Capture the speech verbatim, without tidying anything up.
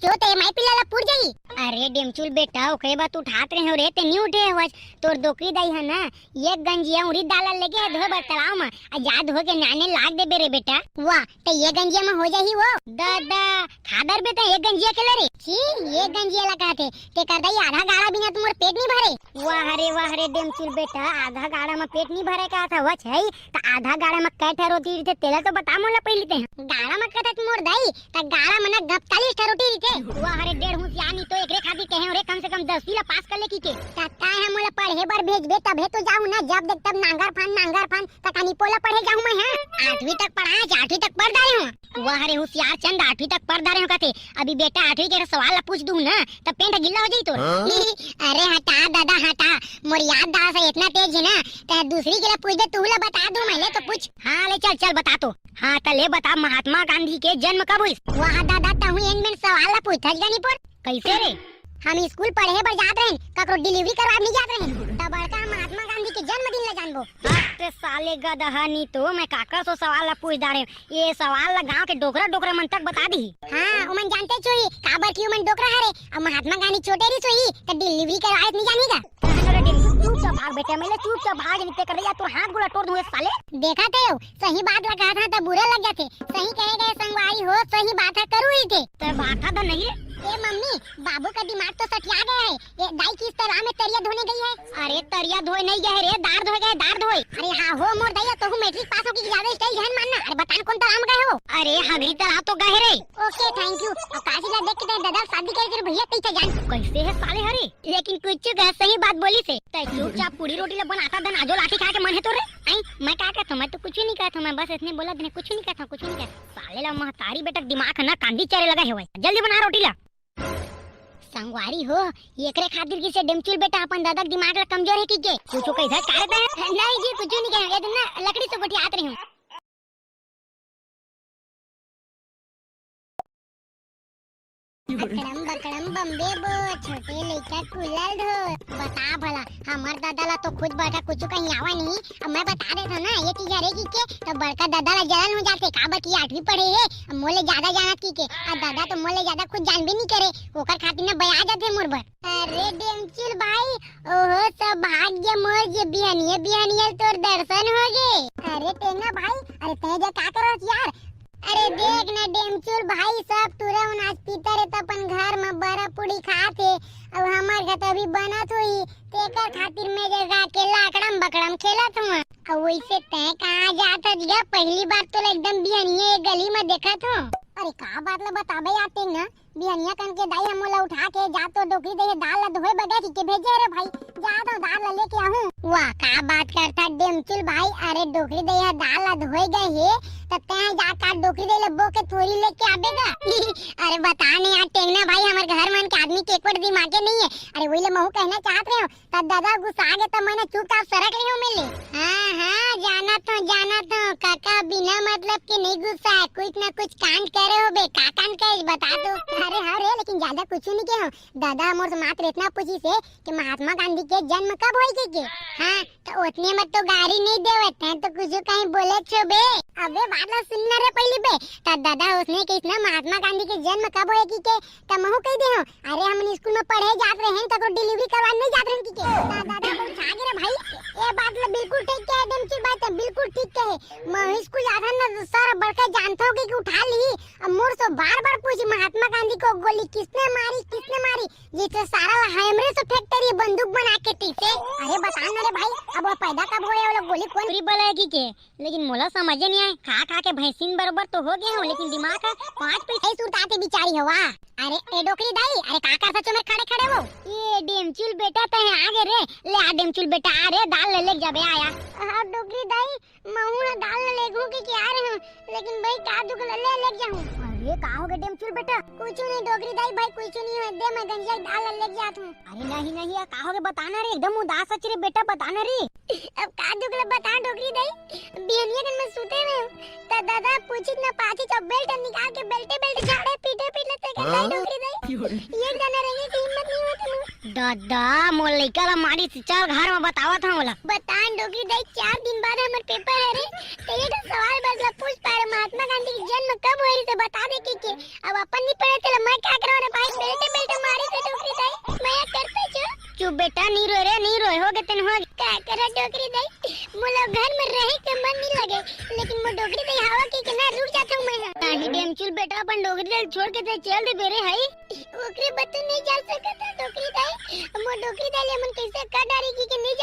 चो ते माई पिल्ला ला पुर जाही। अरे डेमचुल बेटा, ओकरे बर तो उठात रहे हों रे, ते नी उठे हवस। तोर डोकरी दाई ह ना, एक गंजिया उड़ीद दाल ला लेगे हे धोए बर तलाव म, आ जा धो के नाने लाग देबे रे बेटा। वाह, ते ये गंजिया म हो जाही वो? ददा, खा डरबे ते एक गंजिया के ले रे। छी, एक गंजिया ला कहथे, तेकर दाई आधा गाड़ा बिना तो मोर पेट नी भरे। वाह रे, वाह रे डेमचुल बेटा, आधा गाड़ा म पेट नी भरे कहत हवस, त आधा गाड़ा म कै ठा रोटी रहिथे, तेला तो बता मोला पहिली ते। गाड़ा म कहत मोर दाई, त गाड़ा म ना गपतालीस ठा रोटी रहिथे। वाह रे डेढ़ होशियार नी तो एकरे खातिर कहे हों रे, कम से कम दसवीं ला पास कर ले कहिके। त तैं ह मोला पढ़े बर भेजबे तभे तो जाहूं ना, जब देख तब नांगर फान, नांगर फान, त का निपोला पढ़े जाहूं मैं, हां? आठवीं तक पढ़ाय, आठवीं तक पढ़ डारे हों। वाह रे होशियार चंद, आठवीं तक पढ़ डारे हों कथे। अभी बेटा आठवीं के सवाल ला पूछ दूं ना, त पेंट गिल्ला हो जाही तोर। हां? अरे हटा ददा हटा, मोर याददाश्त इतना तेज हे ना, त दूसरी के ला पूछ दे, तू ला बता दूं मैं, ले तो पूछ। हां ले चल चल बता तो। हां त ले बता, महात्मा गांधी के जन्म कब होइस? वाह ददा, तहूं एन मेन सवाल ला पूछथस गा निपोर। कइसे रे? हम स्कूल पढ़े बर जात रहेन, ककरो डिलीवरी करवाए नी जात रहेन, त बड़का हम महात्मा गांधी के जन्मदिन ला जानबो। हट साले गदहा, नी तो मैं काकर सो सवाल ला पूछ डारेंव। ये सवाल ला गांव के डोकरा डोकरा मन तक बता दिही। हां, ओमन जानते च होही, काबर कि ओमन डोकरा हरे, अउ महात्मा गांधी छोटे रिहिस होही, त डिलीवरी करवाए नी जानही गा। चुपचाप भाग बेटा, मैं ले चुपचाप भाग, नहीं ते कर या तोर हाथ गोला टोर दूं ए साले। देखा थे, सही बात ला कहत हंव त बुरा लग जाथे। सही कहे गए संगवारी हो, सही बात ह करू ही थे। ते भाखा द नहीं रे। ए मम्मी, बाबू का दिमाग तो सठिया गया है। ए दाई किस तालाब में तरिया धोने गई है? अरे तरिया धोए नहीं गए रे, दार धोए गए, दार धोए। अरे हां हो मोर दइया, तहूं मैट्रिक पास होके ज्यादा स्टाइल झन मारना। अरे बता न कौन तालाब में गए हो? अरे हगरी तालाब तो गए रे। OK, thank you। अब काशी ला देख के तेरे दादा शादी करे तेरे भैया तइसे जान। कइसे हे साले हरे? लेकिन कुछ कह सही बात बोलिस हे। ते चुपचाप पूड़ी रोटी ला बना, आधा दन आजो लाठी खाए के मन हे तोर रे। आई, मैं का कहत हंव, मैं तो कुछ नहीं कहत हंव, मैं बस इतने बोला देने, कुछ नहीं कहत हंव, कुछ नहीं कहत हंव। साले ला महतारी बेटा के दिमाग ह ना कांदी चरे लगा हे भाई। जल्दी बना रोटी ला। संगवारी हो, एकरे खातिर किसे डेमचुल बेटा अपन दादा के दिमाग ला कमजोर हे कहिके। कुछ कहिथे का रे ते? नहीं जी, कुछ नहीं कहे, ये दिन ना लकड़ी से गोठियात रहे हंव। अकड़म बकड़म बम्बे बो, छोटे लइका कुल्ला ल धो। बता भला, हमर दादा ला तो खुद बड़का कुछु कहीं आवा नहीं। अब मैं बता देत हंव ना, ये चीज हरे कहिके, त बड़का दादा ला जलन हो जाथे, काबर कि आठवीं पढ़े हे, अब मोले ज्यादा जानत कहिके, अउ दादा तो मोले ज्यादा कुछ जानबे नहीं करे, ओकर खातिर ना बया जाथे मोर बर। अरे डेमचुल भाई, ओहो सौभाग्य मोर जे बिहनिया बिहनिया तोर दर्शन होगे। अरे टेंगना भाई, अरे तैं ए जगह का करत हस यार? अरे देख ना डेमचुल भाई, सब टूरा मन आज पितर हे त अपन घर म बरा पूड़ी खात हे, अउ हमर घर त अभी बनत होही, तेकर खातिर मैं ए जगह अकेल्ला अकड़म बकड़म खेलत हंव। अउ वइसे तैं कहां जात हस गा? पहिली बार तोला एकदम बिहनिया ए गली म देखत हंव। अरे का बात ला बताबे यार टेंगना, बिहनिया कन के दाई ह मोला उठा के जा तो डोकरी दाई ह दाल ला धोए बर गे कहिके भेजे हे रे भाई, जा तो दाल ला लेके आहूं। वाह, का बात करथस डेमचुल भाई, अरे डोकरी दाई ह दाल ला धोए गे हे, त तैं जा का डोकरी दाई ला बो के थोरी लेके आबे गा। अरे बता नहीं यार टेंगना भाई, हमर घर मन के आदमी के एको ठो दिमागे नहीं हे। अरे वही ले महूं कहना चाहत रहेंव, त दादा गुस्सा गे त मैं ना चुपचाप सरक लेहूं मिले। हां, हां, जानत हंव, जानत हंव, काका बिना मतलब के नहीं गुस्सा हे, कुछ ना कुछ कांड करे होबे, का कांड करे बता तो। अरे हां रे, लेकिन ज्यादा कुछु नहीं कहे हंव। दादा मोर से मात्र इतना पूछिस हे कि महात्मा गांधी के जन्म कब होइस कहिके। हां, त ओतने म तो गारी नहीं देवत हंव, त कुछु कहीं बोलेच होबे। अबे बात ला सुन ना रे पहिली बे, त दादा ओसने कहिस ना महात्मा गांधी के जन्म कब होइस कहिके, त महूं कहि दे हंव, अरे हमन स्कूल म पढ़े जात रहेन, ककरो डिलीवरी करवाए नहीं जात रहेन कहिके। त दादा बोल, "छा गे रे भाई, ए बात ल बिल्कुल ठीक कहे डेमचुल भाई, तैं बिल्कुल ठीक कहे। महूं स्कूल जात रहेन ना, त सर बड़का जानत हों कहिके उठा लिही। अब मोर से बार-बार पूछही महात्मा गांधी को गोली किसने मारी, किसने मारी?" जइसे सारा ला हमरे से फैक्ट्री बंदूक बना के तइसे। अरे बता ना रे भाई, अब वो पैदा कब होए, वो लोग गोली कौन चोरी बोला है कहिके? लेकिन मोला समझे नहीं आए, खा खा के भैंसिन बरोबर तो हो गे हंव, लेकिन दिमाग ह पांच पैसा ही सुरताथे बिचारी हवा। अरे ए डोकरी दाई, अरे का करथस चो मेर खड़े खड़े वो? ए डेमचुल बेटा तैं आ गे रे, ले आ डेमचुल बेटा आ रे, दाल ले लेके जाबे आया। हां डोकरी दाई, महूं ह दाल ल लेगहूं कहिके आ रहे हंव, लेकिन भाई का दुख ल ले लेके जाहूं। अरे का होगे डेमचुल बेटा? कुछु नहीं डोकरी दाई भाई, कुछु नहीं होय, दे मैं गंजिया के दाल ल लेके जात हंव। अरे नहीं नहीं यार, का होगे बता ना रे, एकदम उदास अस रे बेटा, बता ना रे। अब का दुख ल बता डोकरी दाई, बिहनिया कन मैं सुते रहेंव, त दादा पूछिस न पाछिस, अब बेल्ट निकाल के बेल्टे बेल्ट झाड़े पीटे पीटे ते कर दाई डोकरी दाई। एक जना रहे के हिम्मत नहीं होत हे। दादा, मोर लइका ला मारिस, चल घर म बतावत हंव ओला। बता न डोकरी दाई, चार दिन बाद हमर पेपर हरे, त एक सवाल बस ला पूछ पारे, महात्मा गांधी के जन्म कब होय रिहिस बता दे कहिके। अब अपन नहीं पढ़े तेला मैं का करंव रे? ए, नहीं रोए, हो गे तेन हो गे। का करा डोकरी दाई, मोला घर में रहे के मन नहीं लगे, लेकिन मोर डोकरी दाई हवा के किनारे रुक जाता हूँ मैं। नहीं डेमचुल बेटा, अपन डोकरी दाई छोड़ के ते चल दे बेरे हई। ओकरे बर तो नहीं जा सकता डोकरी दाई, मोर डोकरी दाई ले मन कैसे कर डारेगी कि नहीं